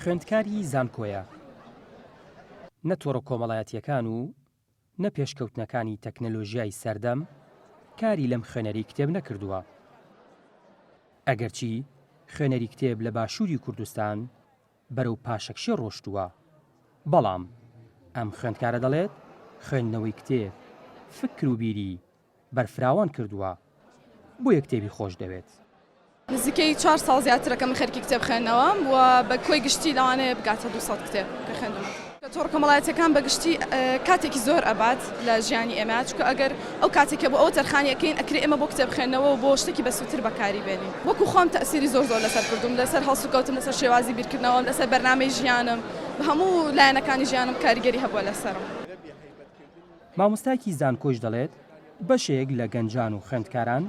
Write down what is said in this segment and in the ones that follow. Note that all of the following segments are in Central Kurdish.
خوێندکاری زانکۆیە. نە تۆڕە کۆمەڵایەتییەکان و نە پێشکەوتنەکانی تەکنەلۆژیای سەردەم کاری لەم خوێنەری کتێب نەکردووە. ئەگەرچی خوێنەری کتێب لە باشووری کوردستان بەرەو پاشەکشێ ڕۆشتووە، بەڵام ئەم خوێندکارە دەڵێت خوێندنەوەی کتێب فکر و بیری بەرفراوان کردووە، بۆیە کتێبی خۆش دەوێت. نزیکەی چوار ساڵ زیاترە کە من خەریکی کتێب خوێندنەوەم و بە کۆی گشتی لەوانەیە بگاتە 200 کتێب کە خوێندومەتەوە. تۆڕە کۆمەڵایەتیەکان بە گشتی کاتێکی زۆر ئەبات لە ژیانی ئێمە چونکە ئەگەر ئەو کاتێک کە بۆ ئەوە تەرخانی ئەکەین ئەکرێ ئێمە بۆ کتێب خوێندنەوە و بۆ شتێکی بەسوودتر بەکاری بێنین. وەکو خۆم تەئسیری زۆر زۆر لەسەر کردووم لەسەر هەڵسوکەوتم لەسەر شێوازی بیرکردنەوەم لەسەر بەرنامەی ژیانم بە هەموو لایەنەکانی ژیانم کاریگەری هەبووە لەسەرم. مامۆستایەکی زانکۆیش دەڵێت، بەشێک لە گەنجان و خوێندکاران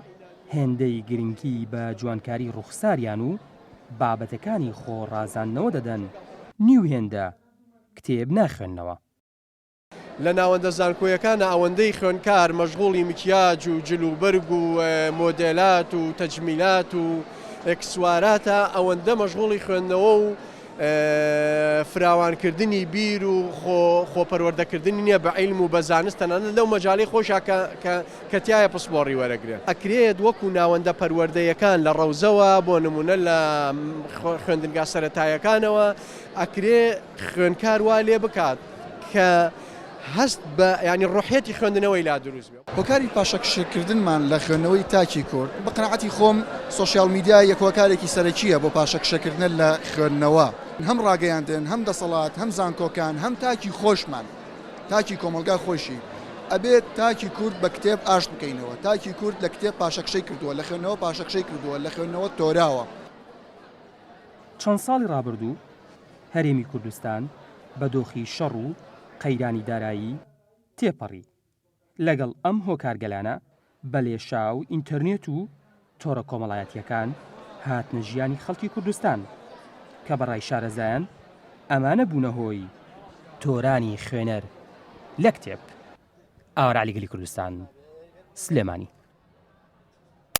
هێندەی گرنگی بە جوانکاری ڕوخساریان و بابەتەکانی خۆ ڕازاندنەوە دەدەن، نیو هێندە کتێب ناخوێننەوە. لە ناوەندە زانکۆیەکانا ئەوەندەی خوێندکار مەشغوڵی مکیاج و جل و بەرگ و مۆدێلات و تەجمیلات و ئێکسواراتە ئەوەندە مەشغوڵی خوێندنەوە و فراوانکردنی بیر و خۆ خۆپەروەردەکردنی نییە بە عیلم و بە زانست تەنانەت لەو مەجالەی خۆشا کە کە کە تیایە پسپۆڕی وەرەگرێ. ئەکرێت وەکو ناوەندە پەروەردەیەکان لە ڕەوزەوە بۆ نموونە لە خوێندنگا سەرەتایەکانەوە ئەکرێ خوێندکار وا لێ بکات کە هەست بە یانی ڕۆحیەتی خوێندنەوەی لا دروست بێ. هۆکاری پاشەکشەکردنمان لە خوێندنەوەی تاکی کورد، بە قەناعەتی خۆم سۆشیال میدیا یەک هۆکارێکی سەرەکییە بۆ پاشەکشەکردنە لە خوێندنەوە. هەم ڕاگەیاندن، هەم دەسەڵات، هەم زانکۆکان، هەم تاکی خۆشمان، تاکی کۆمەڵگا خۆیشی، ئەبێت تاکی کورد بە کتێب ئاشت بکەینەوە. تاکی کورد لە کتێب پاشەکشەی کردووە، لە خوێندنەوە پاشەکشەی کردووە، لە خوێندنەوە تۆراوە. چەند ساڵی ڕابردوو هەرێمی کوردستان بە دۆخی شەڕ و قەیرانی دارایی تێپەڕی، لەگەڵ ئەم هۆکارگەلانە بە لێشاو ئینتەرنێت و تۆڕە کۆمەڵایەتییەکان هاتنە ژیانی خەڵکی کوردستان، کە بە ڕای شارەزایان ئەمانە بوونە هۆی تۆرانی خوێنەر لە کتێب. ئاوارە عەلی گەلی کوردستان، سلێمانی.